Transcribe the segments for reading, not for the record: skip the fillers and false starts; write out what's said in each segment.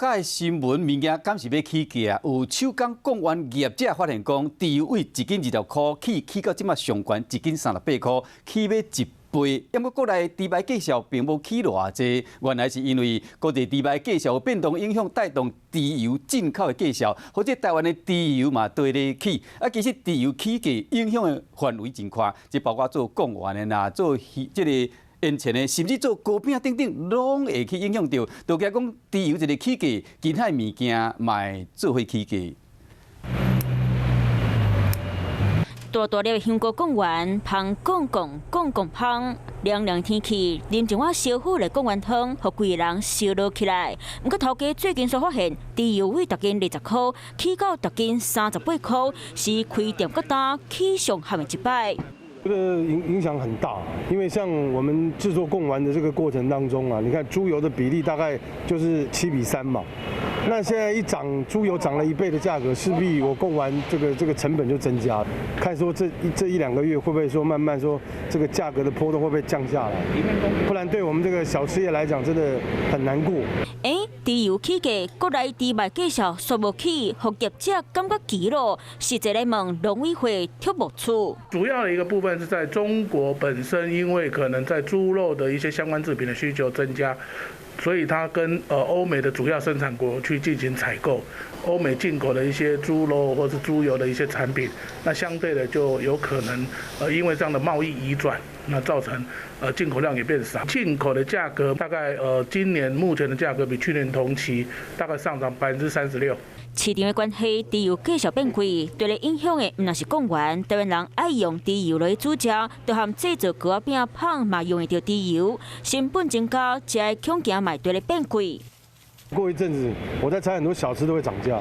家的新聞，物件敢是欲起價？有手工貢丸業者發現講，豬油對一斤20塊起，起到這馬上懸一斤38塊，起碼一倍。毋過國內豬排價數並無起偌濟，原來是因為國際豬排價數變動影響帶動豬油進口的價數，予這台灣的豬油嘛綴咧起。啊，其實豬油起價影響的範圍真寬，這包括做貢丸的啦，做這個煙腸的，甚至做糕餅等等，攏會去影響著。就驚講豬油一个起價，其他物件嘛會做伙起價。大大粒香菇貢丸，芳貢貢貢貢芳，涼涼天氣，啉一碗燒火的貢丸湯，予規个人燒熱起來。毋過頭家最近煞發現，豬油對逐斤20塊，起到逐斤38塊，是開店到今起上懸的一擺。這個影響很大，因為像我們製作貢丸的這個過程當中啊，你看豬油的比例大概就是7比3嘛，那現在一漲，豬油漲了一倍的價格，勢必我貢丸這個成本就增加。看說這一兩個月會不會說慢慢說這個價格的波動會不會降下來？不然對我們這個小吃業來講真的很難過。欸，豬油起價，國內豬肉價數煞無起，予業者感覺奇咯。實際來問農委會特務處，主要的一個部分是在中國本身，因為可能在豬肉的一些相關製品的需求增加，所以它跟歐美的主要生產國去進行採購，歐美進口的一些豬肉或是豬油的一些產品，那相對的就有可能因為這樣的貿易移轉，那造成進口量也變少，進口的價格大概今年目前的價格比去年同期大概上漲36%。市場的關係，豬油繼續變貴，對咧影響的毋但是貢丸，台灣人愛用豬油來煮食，就含製作糕仔餅、麭嘛用會著豬油，成本增加，這个恐驚嘛綴咧變貴。過一陣子，我在猜很多小吃都會漲價。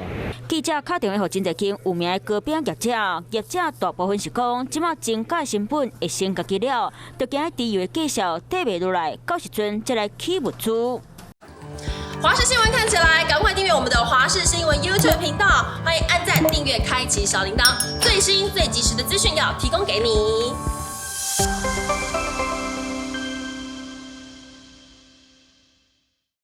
記者敲電話予真濟間有名的糕餅業者，業者大部分是講，這馬增加成本會先家己了，就驚豬油的價數綴袂落來，到時陣才來起物資。華視新聞看起來，趕快訂閱我們的華視新聞 YouTube 頻道，歡迎按讚、訂閱、開啟小鈴鐺，最新最及時的資訊要提供給你。